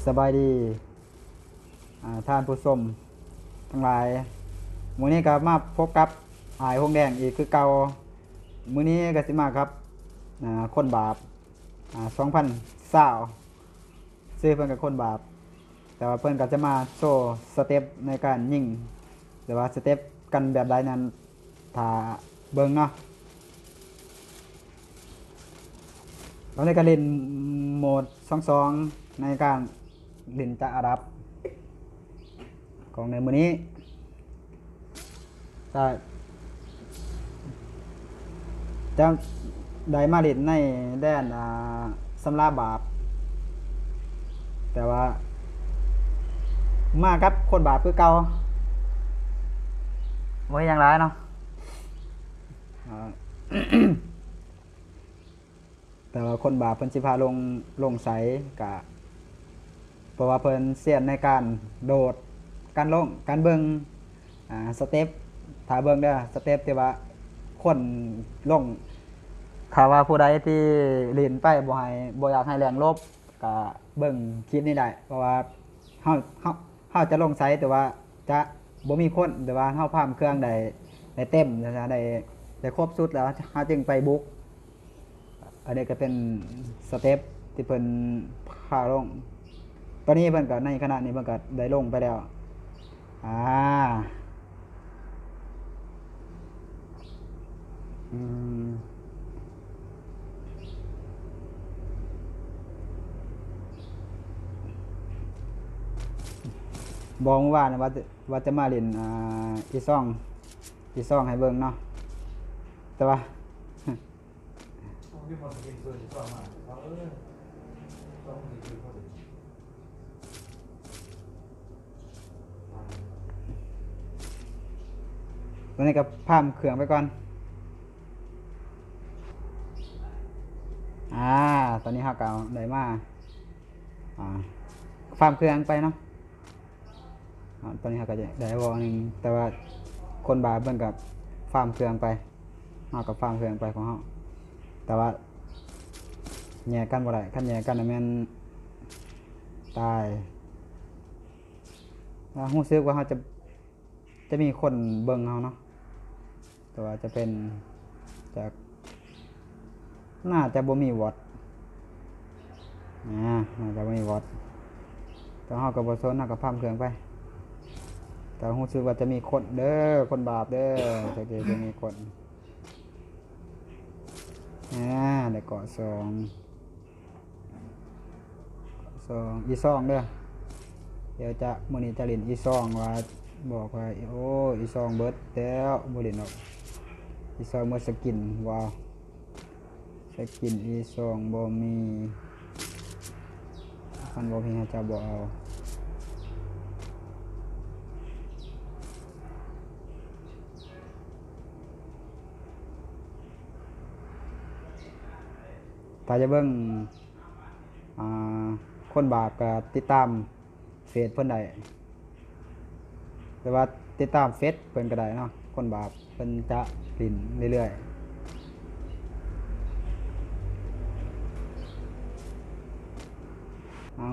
ສະບາຍດີ ອາ ທ່ານຜູ້ຊົມທັງຫຼາຍ, ມື້ນີ້ກໍມາພົບກັບອ້າຍຫົງແດງອີກຄືເກົ່າ. ມື້ນີ້ກໍຊິມາກັບ ອາ ຄົນບາບ ອາ ສອງພັນຊາວ ຊື່ເພິ່ນກໍຄົນບາບ, ແຕ່ວ່າເພິ່ນກໍຈະມາໂຊສະເຕັບໃນການຍິງ ຫຼືວ່າສະເຕັບກັນແບບໃດນັ້ນ ຖ້າເບິ່ງເນາະ. ຕອນນີ້ກໍຫຼິ້ນໂໝດສອງສອງໃນການຫຼິ້ນຈະອາດັບຂອງໃນມື້ນີ້ ກໍຈະໄດ້ມາຫຼິ້ນໃນແດນ ອາ ສຳລາບາບ, ແຕ່ວ່າມາກັບຄົນບາບຄືເກົ່າ, ບໍ່ເຮັດຫຍັງຫຼາຍເນາະ. ອາ ແຕ່ວ່າຄົນບາບເພິ່ນຊິພາລົງ ລົງໃສ ກະ ເພາະວ່າເພິ່ນຊຽນໃນການໂດດ ການລົງ ການເບິ່ງ ອາ ສະເຕັບ. ຖ້າເບິ່ງເດີ ສະເຕັບທີ່ວ່າຄົນລົງ, ຖ້າວ່າຜູ້ໃດທີ່ຫຼິ້ນໄປບໍ່ໃຫ້ ບໍ່ຢາກໃຫ້ແລ່ນຫຼົບ ກະເບິ່ງຄລິບນີ້ໄດ້, ເພາະວ່າເຮົາ ເຮົາ ເຮົາຈະລົງໃສ ແຕ່ວ່າຈະບໍ່ມີຄົນ, ແຕ່ວ່າເຮົາຟາມເຄື່ອງໄດ້ ໄດ້ເຕັມ ໄດ້ ໄດ້ຄົບຊຸດແລ້ວ ເຮົາຈຶ່ງໄປບຸກ. ອັນນີ້ກໍເປັນສະເຕັບທີ່ເພິ່ນພາລົງ. ຕອນນີ້ເພິ່ນກໍ ໃນຂະນະນີ້ເພິ່ນກໍໄດ້ລົງໄປແລ້ວ. ອາ ອືມ ບອກມື້ວານວ່າຈະ ວ່າຈະມາຫຼິ້ນ ອາ ອີຊອງ ອີຊອງໃຫ້ເບິ່ງເນາະ, ແຕ່ວ່າ ຕອນນີ້ກໍຟາມເຄື່ອງໄປກ່ອນ. ອາ ຕອນນີ້ເຮົາກໍໄດ້ມາ ອາ ຟາມເຄື່ອງໄປເນາະ. ອາ ຕອນນີ້ເຮົາກໍໄດ້ວໍໜຶ່ງ, ແຕ່ວ່າຄົນບາບເພິ່ນກໍຟາມເຄື່ອງໄປ, ເຮົາກໍຟາມເຄື່ອງໄປຂອງເຮົາ, ແຕ່ວ່າແຍກກັນບໍ່ໄດ້, ຄັນແຍກກັນນະແມ່ນຕາຍ. ແລ້ວຮູ້ສຶກວ່າເຮົາຈະ ຈະມີຄົນເບິ່ງເຮົາເນາະ, ແຕ່ວ່າຈະເປັນຈາກ ໜ້າຈະບໍ່ມີວອດ ອາ ໜ້າຈະບໍ່ມີວອດ, ແຕ່ເຮົາກໍບໍ່ສົນ, ເຮົາກໍຟາມເຄື່ອງໄປ. ແຕ່ຮູ້ສຶກວ່າຈະມີຄົນເດີ ຄົນບາບເດີ, ຈະ ຈະມີຄົນ. ອາ ໄດ້ເກາະສອງ ສອງ ອີຊອງເດີ. ດຽວຈະ ມື້ນີ້ຈະຫຼິ້ນອີຊອງ ວ່າ ບອກວ່າ ໂອ້ ອີຊອງເບິດແລ້ວ ບໍ່ຫຼິ້ນດອກ. ອີຊອງເໝິດສະກິນ. ວ້າວ ສະກິນອີຊອງບໍ່ມີ, ຄັນບໍ່ມີເຮົາຈະບໍ່ເອົາ. ຖ້າຈະເບິ່ງ ອາ ຄົນບາບກໍຕິດຕາມເຟສເພິ່ນໄດ້ ຫຼືວ່າຕິດຕາມເຟສເພິ່ນກໍໄດ້ເນາະ. ຄົນບາບເພິ່ນຈະຫຼິ້ນເລື້ອຍໆ. ເຮົາ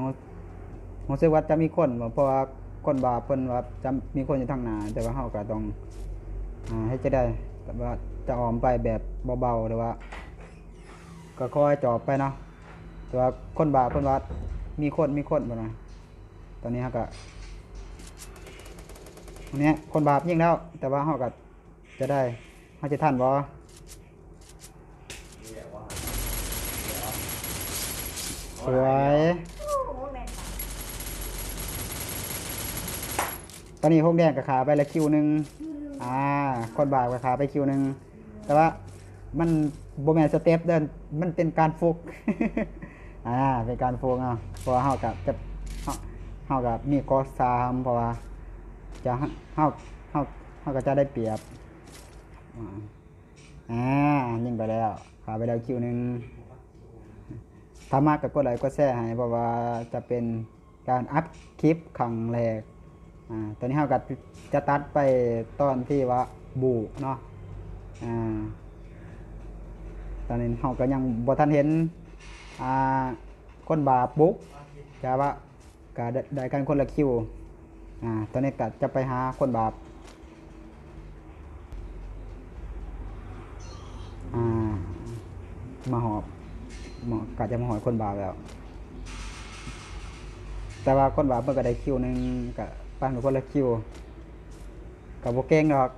ຮູ້ສຶກວ່າຈະມີຄົນບໍ່ ເພາະວ່າຄົນບາບເພິ່ນວ່າຈະມີຄົນຢູ່ທາງໜ້າ, ແຕ່ວ່າເຮົາກໍຕ້ອງ ອາ ເຮັດຈັ່ງໃດ ແບບວ່າຈະອ້ອມໄປແບບເບົາໆ ຫຼືວ່າ ກໍຄ່ອຍຈອບໄປເນາະ. ແຕ່ວ່າຄົນບາບເພິ່ນວ່າມີຄົນ ມີຄົນເພິ່ນວ່າ. ຕອນນີ້ເຮົາກໍ ອັນນີ້ຄົນບາບຍິງແລ້ວ, ແຕ່ວ່າເຮົາກໍຈະໄດ້ ເຮົາຈະທັນບໍ່? ສວຍ. ຕອນນີ້ຫົງແດງກໍຂ້າໄປແລ້ວຄິວໜຶ່ງ. ອາ ຄົນບາບກໍຂ້າໄປຄິວໜຶ່ງ. ແຕ່ວ່າມັນບໍ່ແມ່ນສະເຕັບເດີ, ມັນເປັນການຟຸກ. ອາ ເປັນການຟຸກເນາະ, ເພາະວ່າເຮົາກໍຈະ ເຮົາ ເຮົາກໍມີເກາະສາມ, ເພາະວ່າຈະ ເຮົາ ເຮົາ ເຮົາກໍຈະໄດ້ປຽບ. ອາ ອາ ຍິງໄປແລ້ວ, ຂ້າໄປແລ້ວຄິວໜຶ່ງ. ຖ້າມັກກໍກົດໄລກົດແຊໃຫ້, ເພາະວ່າຈະເປັນ ການອັດຄລິບຄັ້ງແລກ. ອາ ຕອນນີ້ເຮົາກໍຈະຕັດໄປຕອນທີ່ວ່າບູເນາະ. ອາ ຕອນນີ້ເຮົາກໍຍັງບໍ່ທັນເຫັນ ອາ ຄົນບາບບຸກ, ແຕ່ວ່າ ກະໄດ້ ໄດ້ກັນຄົນລະຄິວ. ອາ ຕອນນີ້ກະຈະໄປຫາຄົນບາບ ອາ ມາຮອດ ມາ ກະຈະມາຮອດຄົນບາບແລ້ວ. ແຕ່ວ່າຄົນບາບເພິ່ນກະໄດ້ຄິວໜຶ່ງ ກະປັນເປັນຄົນລະຄິວ ກະບໍ່ເກັ່ງດອກ.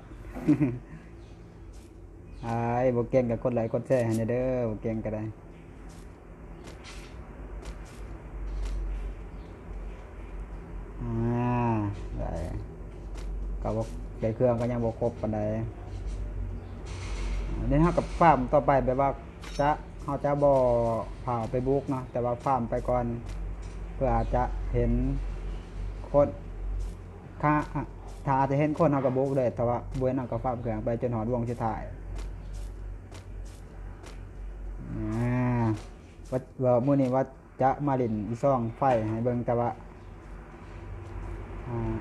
ອ້າຍ ບໍ່ເກັ່ງກະກົດໄລກົດແຊໃຫ້ແດ່ເດີ ບໍ່ເກັ່ງກະໄດ້. ອາ ໄດ້ ກະບໍ່ ໄດ້ເຄື່ອງກະຍັງບໍ່ຄົບປານໃດ. ນີ້ເຮົາກະຟາມຕໍ່ໄປ ແບບວ່າຈະ ເຮົາຈະບໍ່ພາໄປບຸກເນາະ ແຕ່ວ່າຟາມໄປກ່ອນ ເພື່ອອາດຈະເຫັນຄົນ ຖ້າ ຖ້າອາດຈະເຫັນຄົນເຮົາກະບຸກເລີຍ ຖ້າວ່າບໍ່ເຫັນເຮົາກະຟາມເຄື່ອງໄປຈົນຮອດວົງສຸດທ້າຍ. ອາ ວ່າ ວ່າມື້ນີ້ວ່າຈະມາຫຼິ້ນອີ່ສອງໄຟໃຫ້ເບິ່ງ ແຕ່ວ່າ ອາ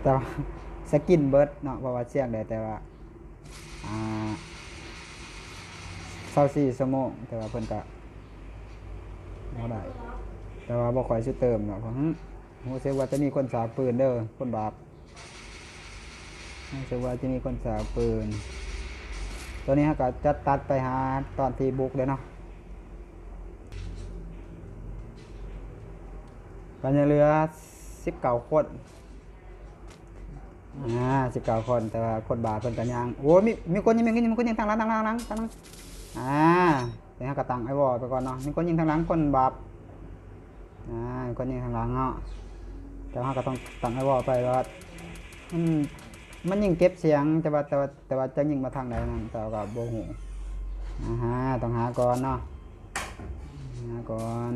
ແຕ່ວ່າສະກິນເບິດເນາະ ເພາະວ່າສ່ຽງໄດ້ ແຕ່ວ່າ ອາ ຊາວສີ່ຊົ່ວໂມງ ແຕ່ວ່າເພິ່ນກະບໍ່ໄດ້ ແຕ່ວ່າບໍ່ຄ່ອຍຊິເຕີມດອກ. ຮູ້ສຶກວ່າຈະມີຄົນສາກປືນເດີ ຄົນບາບ ຮູ້ສຶກວ່າຈະມີຄົນສາກປືນ. ຕອນນີ້ເຮົາກະຈະຕັດໄປຫາຕອນທີ່ບຸກເລີຍເນາະ ກະຍັງເຫຼືອສິບເກົ້າຄົນ. ອາ ສິບເກົ້າຄົນ ແຕ່ວ່າຄົນບາບເພິ່ນກະຍັງ ໂອ້ ມີ ມີຄົນຍິງ ມີຄົນຍິງ ມີຄົນຍິງທາງຫຼັງ ທາງຫຼັງ ທາງຫຼັງ ທາງຫຼັງ. ອາ ແຕ່ເຮົາກະຕັ້ງໄອວໍໄປກ່ອນເນາະ ມີຄົນຍິງທາງຫຼັງ ຄົນບາບ. ອາ ມີຄົນຍິງທາງຫຼັງເນາະ ແຕ່ເຮົາກະຕ້ອງຕັ້ງໄອວໍໄປວ່າ ມັນ ມັນຍິງເກັບສຽງ ແຕ່ວ່າ ແຕ່ວ່າ ແຕ່ວ່າຈະຍິງມາທາງໃດນັ້ນ ເຮົາກະບໍ່ຮູ້. ອາຮະ ຕ້ອງຫາກ່ອນເນາະ ຫາກ່ອນ.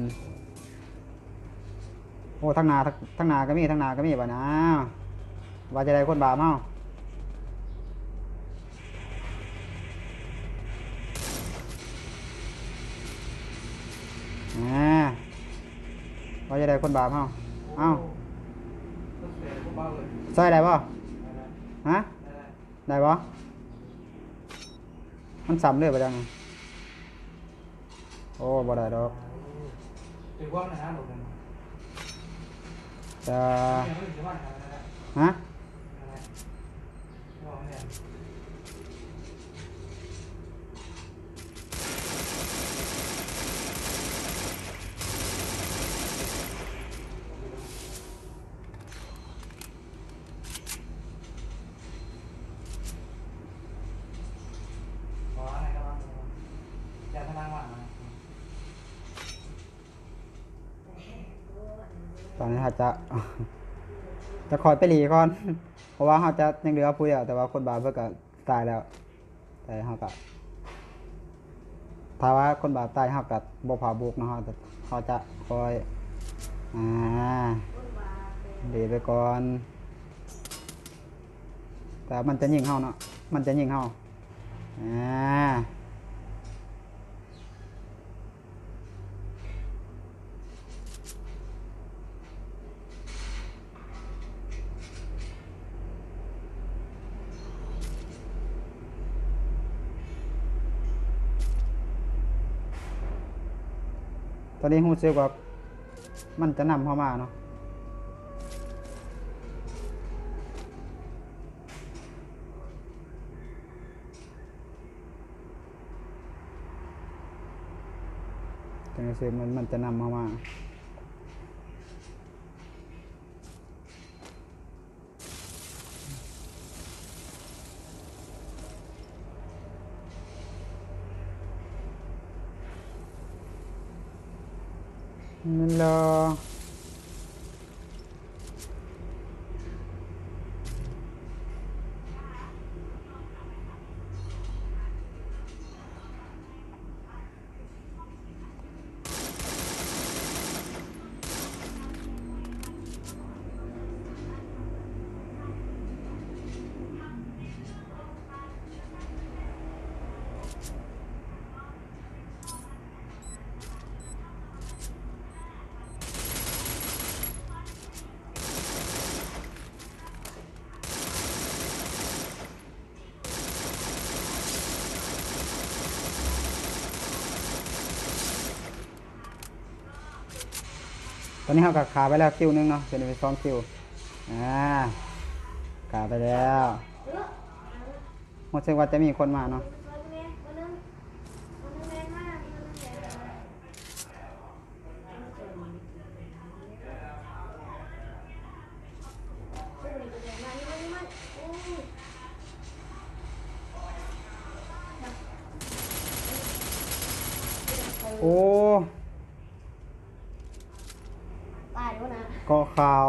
ໂອ້ ທາງໜ້າ ທາງ ທາງໜ້າກະມີ ທາງໜ້າກະມີບາດນີ້. ອ້າວ ວ່າຈະໄດ້ຄົນບາບເຮົາ ອາ ວ່າຈະໄດ້ຄົນບາບເຮົາ. ເອົ້າ ຊ່ອຍໄດ້ບໍ່? ຮະ? ໄດ້ບໍ່? ມັນຊ້ຳເລີຍບໍ່ຈັກນີ້. ໂອ້ ບໍ່ໄດ້ດອກ. ເອີ ຮະ? ຕອນນີ້ເຮົາຈະ ຈະຄ່ອຍໄປຫຼີ່ກ່ອນ ເພາະວ່າເຮົາຈະຍັງເຫຼືອຜູ້ດຽວ ແຕ່ວ່າຄົນບາບເພິ່ນກະຕາຍແລ້ວ. ແຕ່ເຮົາກະ ຖ້າວ່າຄົນບາບຕາຍ ເຮົາກະບໍ່ພາບຸກເນາະ ເຮົາ ເຮົາຈະຄ່ອຍ ອາ ເດໄປກ່ອນ. ແຕ່ມັນຈະຍິງເຮົາເນາະ ມັນຈະຍິງເຮົາ ອາ. ຕອນນີ້ຮູ້ສຶກວ່າມັນຈະນຳເຮົາມາເນາະ. ຈັ່ງຊີ້ມັນ ມັນຈະນຳເຮົາມາ. ແມ່ນລະ. ໂ ຕອນນີ້ເຮົາກໍຂ້າໄປແລ້ວຄິວໜຶ່ງເນາະ ເປັນໄປສອງຄິວ ອ່າ ຂ້າໄປແລ້ວ ຮູ້ສຶກວ່າຈະມີຄົນມາເນາະ ໂອ້ ປາໂດນະ ເກາະຂາວ.